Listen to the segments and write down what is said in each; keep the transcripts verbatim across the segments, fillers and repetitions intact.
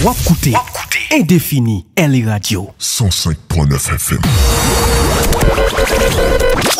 W ap koute Endefini, L A Radio. Cent cinq point neuf F M.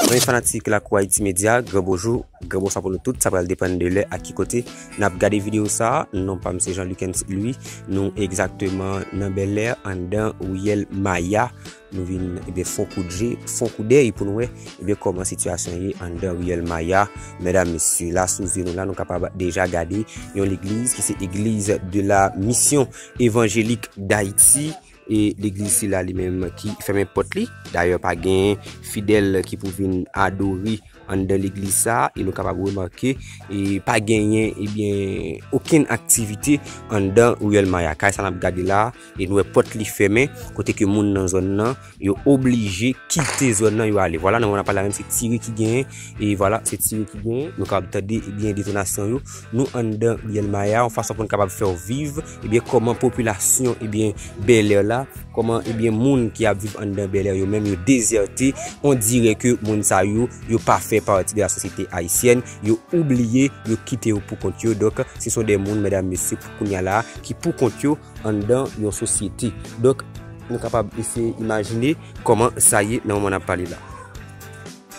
Zanmi fanatik Lakou Haiti Media, gran bonjou, gran bonswa pou nou tout. Sa pral depann de lè ak ki kote n ap gade videyo sa a. Non pa m se Jean Lucens Louis. Nou egzakteman nan Bèlè, anndan riyèl Maya. Nou vin, ebyen, fon kout je, fon kout dèy pou n wè, ebyen, kòman sitiyasyon ye anndan riyèl Maya. Medam, mesye, la sou zye nou la, nou kapab deja gade yon legliz ki se Église de la Mission Évangélique d'Haïti. E legliz sila li menm ki fèmen pòt li. Dayè, pa gen fidèl ki pou vin adore anndan legliz sa a, e nou kapab remake, e pa genyen, ebyen, okenn aktivite anndan riyèl Maya. Kay sa n ap gade la, e nou wè pòt li fèmen, kote ke moun nan zòn nan, yo oblije kite zòn nan, yo ale. Vwala, nan moman n ap pale la menm, se tire ki genyen, e vwala, se tire ki genyen. Nou kapab tande, ebyen, detonasyon yo. Nou anndan riyèl Maya, yon fason pou n kapab fè w viv, ebyen, kòman popilasyon, ebyen, Bèlè la, kòman, ebyen, moun ki ap viv anndan Bèlè yo menm, yo dezète, on dirè ke moun sa yo, yo pa fè pati de la sosyete ayisyèn, yo oubliye, yo kite yo pou kont yo. Donk, se son de moun, medam, mesye, pou kounye a la, ki pou kont yo anndan yon sosyete. Donk, nou kapab eseye imajine kòman sa ye nan moman n ap pale la.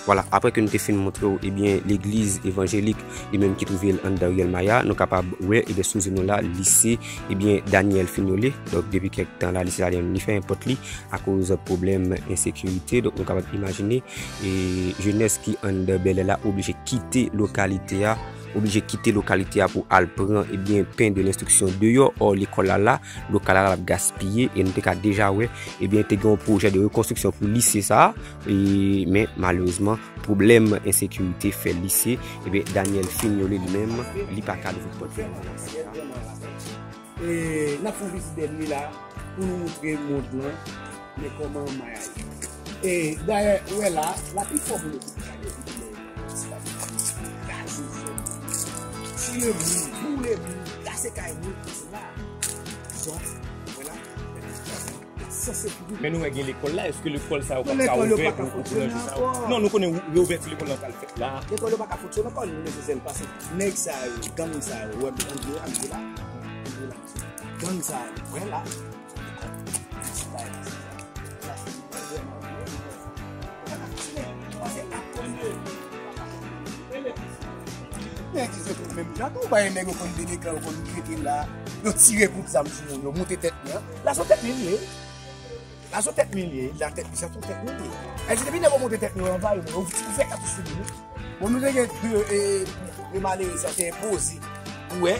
Vwala, apre ke nou te fin montre w, ebyen, legliz evanjelik, li menm ki twouve l anndan riyèl Maya, nou kapab wè, ebyen, sou zye nou la, lise, ebyen, Daniel Fignolé. Donk, depi kèk tan la, lise la, li fèmen pòt li akoz pwoblèm ensekirite. Donk, nou kapab imajine, e, jenès ki anndan Bèlè la oblije kite lokalite a, oblije kite lokalite a pou al pran, ebyen, pen de lenstriksyon deyò. Ò, lekòl la la, lokal la l ap gaspiye, e nou te ka deja wè, ebyen, te gen yon pwojè de rekonstriksyon pou lise sa a, e, men malerezman, pwoblèm ensekirite fè lise, ebyen, Daniel Fignolé li menm, li pa ka louvri pòt li. E, n ap fè yon vizit dènye la pou nou montre mond lan men kòman Maya ye. E, dayè, ou wè la, la pi fò pou nou si le moun, pou le moun, kase kay nou, la. Donk, ou wè la, sanse fini. Men nou wè gen lekòl la, èske lekòl sa yo pa ka ouvè pou pou ranje sa yo? Non, nou konnen reouvèti lekòl lan pral fèt la. Lekòl yo pa ka fonksyone ankò, nou nesesè pase nèg sa yo, gang sa yo, wè, ann di la, ann di la. Gang sa yo, wè la. Nèg ki se menm jan tou, bay nèg yo konn dedeklan, yo konn krete la, yo tire kout zam sou moun, yo moute tèt mwen. La se tèt mwen li ye. La se tèt mwen li ye, la tèt li, sa se tèt mwen li ye. Èske depi nèg yo moute tèt mwen, yo anvayi mwen, yo fè katouch sou moun. Bon, nou te gen de, e, de malere sa te enpoze. Ou wè,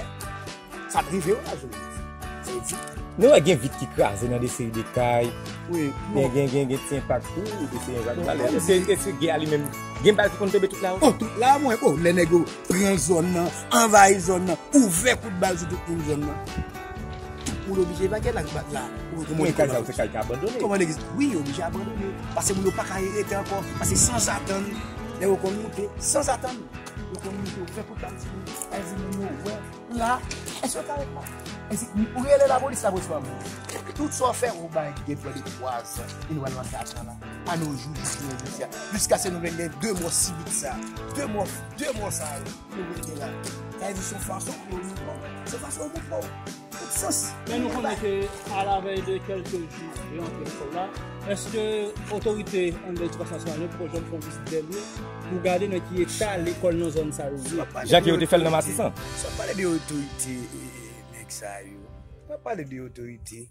sa t rive yo la, jodi. Sa vle di. Nou wè gen vit ki kraze nan de seri de kay. Wi, bon. Gen, gen, gen, gen ti enpak tou, de seri de malè. Èske, èske gè a li menm, gen bal ki konn tonbe tout la? Oh, tout la, mwen, oh, lè nèg yo pran zòn nan, anvayi zòn nan, ouvè kout bal sou tout moun zòn nan. Tout moun oblije evakye la, la. Ou wè kòman. Men kay sa yo se kay ki abandone. Kòman legliz? Wi, yo oblije abandone. Paske moun yo pa ka rete ankò. Paske sanzatann, nèg yo konn moute, sanzatann. Yo konn moute, yo fè kout bal sou moun. Èske moun yo wè la? Èske yo ka ret la? Èske ou rele lapolis, lapolis pa vini? Tout sa w fè, ou bay gen plis de twa zan, vin wè nan kat lan la. A nos jours, jis jounen jodi a. Jiskaske nou vin gen de mò sibit sa. De mò, de mò sa yo. Nou rete la. Sa vle di se yon fason pou yo moute. Se yon fason yo moute. Tout sans. Men nou konnen ke alavèy de kèlke jou de rantre lekòl la, èske otorite anndan edikasyon nasyonal yo poko janm fè yon vizit dènye pou gade nan ki eta lekòl nan zòn sa yo ye? Jan ke yo te fè l nan Matisan. Sa pale de otorite, e, nèg sa yo. Sa pale de otorite,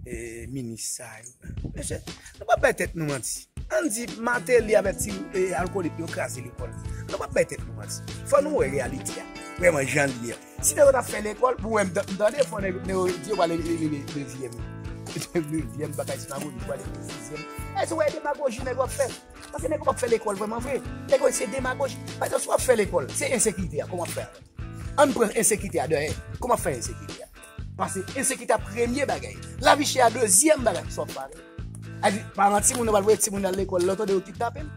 e, minis sa yo. Mesye, nou pa bay tèt nou manti. Ann di Martelly avèk ti, e, alkolik yo kraze lekòl. Nou pa bay tèt nou manti. Fò nou wè reyalite a. Vrèman, jan l ye a. Si nèg yo t ap fè lekòl, pou wè m tande fò nèg yo di yo pral elevyèm. Elevyèm, bagay demagoji, yo pral elevyèm. Èske w wè demagoji nèg yo ap fè? Paske nèg yo p ap fè lekòl vrèman vre. Nèg yo se demagoji. Pa egzanp, si w ap fè lekòl, se ensekirite a, kòman w ap fè avè l? Ann pran ensekirite a dèyè. Kòman w ap fè ensekirite a? Paske ensekirite a premye bagay. Lavi chè a dezyèm bagay. Sa w ap fè avè l? Paran timoun yo pral voye timoun yo al lekòl, lè w tande yo kidnape l.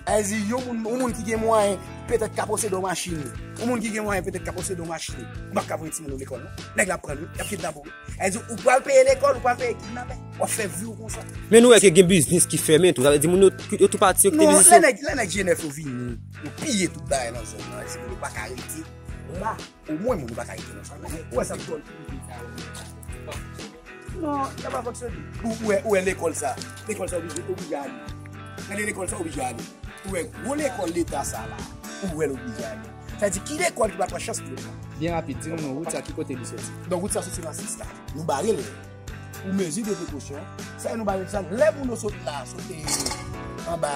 Sa vle di, yon moun, yon moun ki gen mwayen, petèt ka posede yon machin. Yon moun ki gen mwayen, petèt ka posede yon machin. Ou p ap ka voye timoun ou lekòl, non. Nèg la ap pran l, wi, y ap kidnape w, wi. Sa vle di, ou pral peye lekòl, ou pral peye kidnapè. W ap fè vi w konsa. Men nou wè ke gen biznis ki fèmen tou. Sa vle di, moun yo, yo tou pati, yo kite biznis yo. Non, lè nèg, lè nèg G nèf yo vini, yo piye tout bagay nan zòn nan. Sa vle di, moun yo pa ka rete la. Omwen, moun yo pa ka rete nan zòn nan. Ou wè sa m di w. Non, sa pa fonksyone. Ou, ou wè, ou wè lekòl sa. Lekòl sa oblije, oblije ale. Gade lekòl sa oblije ale. Ou wè gwo lekòl leta sa la. Ou wè l oblije ale. Sa di ki lekòl ki pa pran chans pou yo pran? Byen rapid, di nou non, wout sa ki kote li soti? Donk wout sa soti nan sis la. Nou bare l. Pou mezi de prekosyon. Sa nou bare sa, lè moun yo sot la, sot anba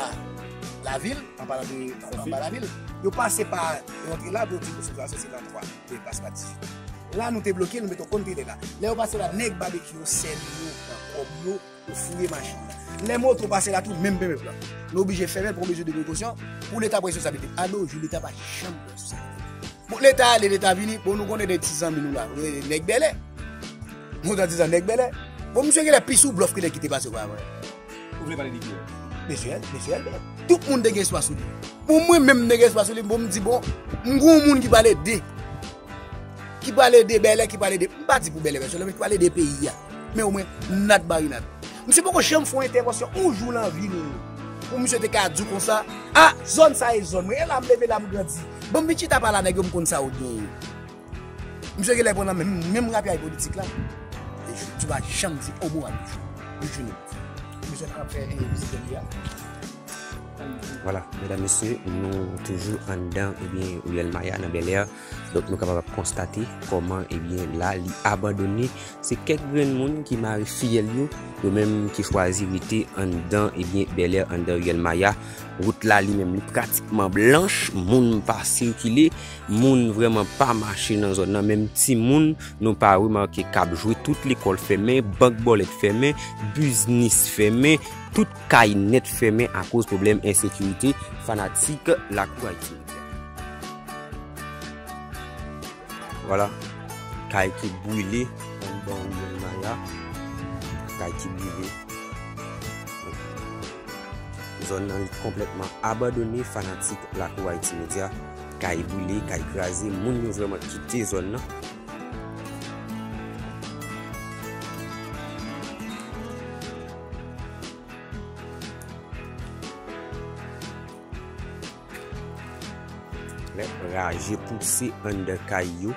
lavil, an palan de anba lavil, yo pase pa rantre la, pou yo di nou sot la, soti nan twa. Te pas pa dizuit. La, nou te bloke, nou mete yon kontene la. Lè yo pase la, nèg babekyou yo sène yo, pran kòb yo, yo fouye machin nan. Lè moto pase la tou, menm, menm plan. Nou oblije fèmen l pou mezi de prekosyon, pou leta pran responsabilite. Alo, jou leta pa janm pran sa. Bon, leta ale, leta vini, bon, nou konnen de ti zanmi nou la, nèg bèlè. Bon, tan dizan nèg bèlè. Bon, misye genlè pi sou blòf ke nèg ki te pase opa avè. Ou vle pale de kiyès? Mesye, mesye Elbè. Tout moun te gen espwa sou li. Bon, mwen menm m te gen espwa sou li. Bon, m di, bon, m gon moun ki pral ede. Ki pral ede bèlè, ki pral ede. M pa di pou bèlè pèsonèl, men ki pral ede peyi a. Men omwen, n at barinat. Misye poko janm fè yon entèvansyon yon jou nan vi li. Pou misye te ka di w konsa, a, zòn sa e zòn mwen. E la m leve, la m grandi. Bon, m vin chita pale a nèg yo, m konn sa yo genyen. Misye genlè pran nan menm, menm rapyay politik la. E jou, ti pa janm di yon mo a toujou. Toujou nou. Misye t ap fè, e, vizite li a. Vwala, medam, mesye, nou toujou anndan, ebyen, Riyèl Maya nan Bèlè. Donk, nou kapab ap konstate kòman, ebyen, la, li abandone. Se kèk grenn moun ki mare fiyèl yo, yo menm ki chwazi rete anndan, ebyen, Bèlè, anndan Riyèl Maya. Wout la, li menm, li pratikman blanch, moun pa sikile. Moun vrèman pa mache nan zòn nan, menm timoun, nou pa remake k ap jwe, tout lekòl fèmen, bank bòlèt fèmen, biznis fèmen, tout kay nèt fèmen akoz pwoblèm ensekirite, fanatik Lakou Ayiti Medya. Vwala, kay ki brile anndan Riyèl Maya, kay ki brile. Zòn nan li konplètman abandone, fanatik Lakou Ayiti Medya. Kay boule, kay kraze, moun yo vrèman kite zòn nan. Lè raje pouse anndan kay yo.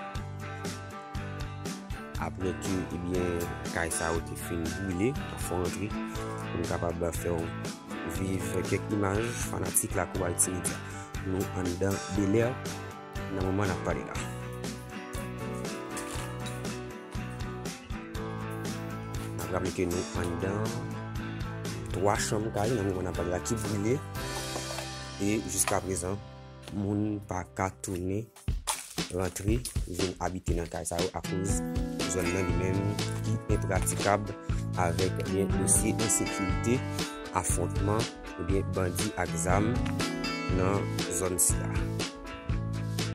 Apre ke, ebyen, kay sa yo te fin brile, n ap fè w rantre pou n kapab fè w viv kèk imaj fanatik Lakou Ayiti Medya. Nou anndan Bèlè nan moman n ap pale la. N ap raple ke nou anndan twa chanm kay nan moman n ap pale la ki brile. E jiskaprezan, moun pa ka tounen rantre vin abite nan kay sa yo akoz zòn nan li menm ki enpratikab avèk, ebyen, dosye ensekirite, afwontman, ebyen, bandi ak zam nan zòn sila.